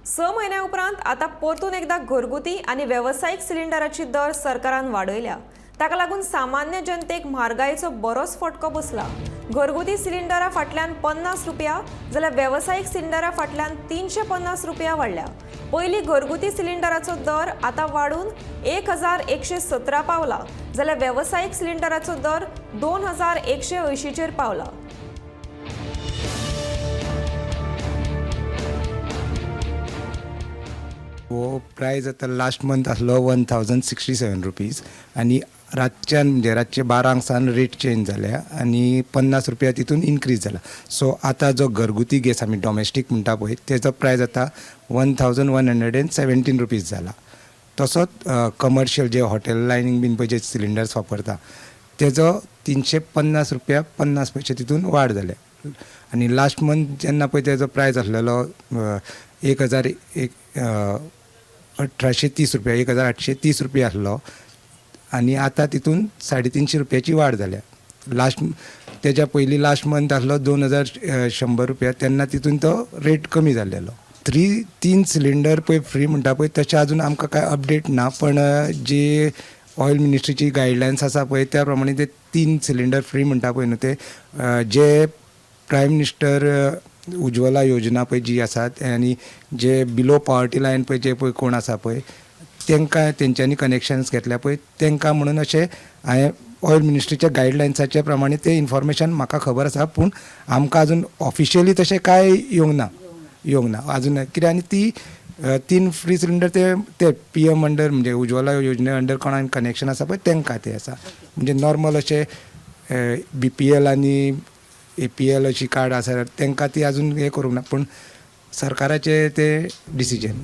6 म्हयन्या उपरांत आतां परतून एकदां घरगुती आनी वेवसायीक सिलिंडराची दर सरकारान वाडयल्या. ताका लागून सामान्य जनतेक म्हारगायेचो बरोच फटको बसला. घरगुती सिलिंडरा फाटल्यान 50 रुपया जाल्यार वेवसायीक सिलिंडरा फाटल्यान 350 रुपया वाडल्या. पयलीं घरगुती सिलिंडराचो दर आतां वाडून 1117 पावला, जाल्यार वेवसायीक सिलिंडराचो दर 2180चेर पावला. हो प्रायज आतां लास्ट मंथ आसलो ₹1067 आनी रातच्यान, म्हणजे रातचे 12ंक सावन रेट चेंज जाल्या आनी 50 रुपया तितून इनक्रीज जाला. सो आतां जो घरगुती गॅस आमी डॉमेस्टीक म्हणटा पळय, तेजो प्रायज आतां ₹1117 जाला. तसोच कमर्शियल जे हॉटेल लायनीक बीन पळय जे सिलिंडर्स वापरता, तेजो 350 रुपया 50 पयशे तितून वाड जाल्या. आनी लास्ट मंथ जेन्ना पळय तेजो प्रायज आसलेलो एक हजार एक 1830 रुपया, 1830 रुपया आसलो आनी आतां तितून 350 रुपयाची वाड जाल्या. लास्ट तेज्या पयलीं लास्ट मंथ आसलो 2100 रुपया, तेन्ना तितून तो रेट कमी जाल्लेलो. तीन सिलिंडर पळय फ्री म्हणटा पळय, तशें आजून आमकां कांय अपडेट ना, पण जी ऑयल मिनिस्ट्रीची गायडलायन्स आसा पळय, त्या प्रमाणे ते तीन सिलिंडर फ्री म्हणटा पळय न्हू, ते जे प्रायम मिनिस्टर उज्वला योजना पळय जी आसा आनी जे बिलो पॉवर्टी लायन पळय जे पळय कोण आसा पळय, तांकां तेंच्यांनी कनेक्शन्स घेतल्या पळय तांकां म्हणून, अशें हांवें ऑयल मिनिस्ट्रीच्या गायडलायन्साच्या प्रमाणे तें इन्फॉर्मेशन म्हाका खबर आसा. पूण आमकां अजून ऑफिशियली तशें कांय येवंक ना अजून कित्याक. आनी ती तीन फ्री सिलिंडर ते ते पीएम अंडर, म्हणजे उज्वला योजने अंडर कोणाक कनेक्शन आसा पळय तांकां ते आसा. म्हणजे नॉर्मल अशें बीपीएल आनी एपीएल अशी कार्ड आसा, तांकां ती अजून हें करूंक ना, पूण सरकाराचें तें डिसिजन.